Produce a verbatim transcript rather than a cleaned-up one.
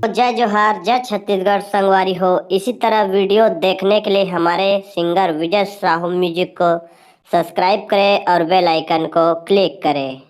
तो जय जोहार, जय छत्तीसगढ़ संगवारी हो। इसी तरह वीडियो देखने के लिए हमारे सिंगर विजय साहू म्यूजिक को सब्सक्राइब करें और बेल आइकन को क्लिक करें।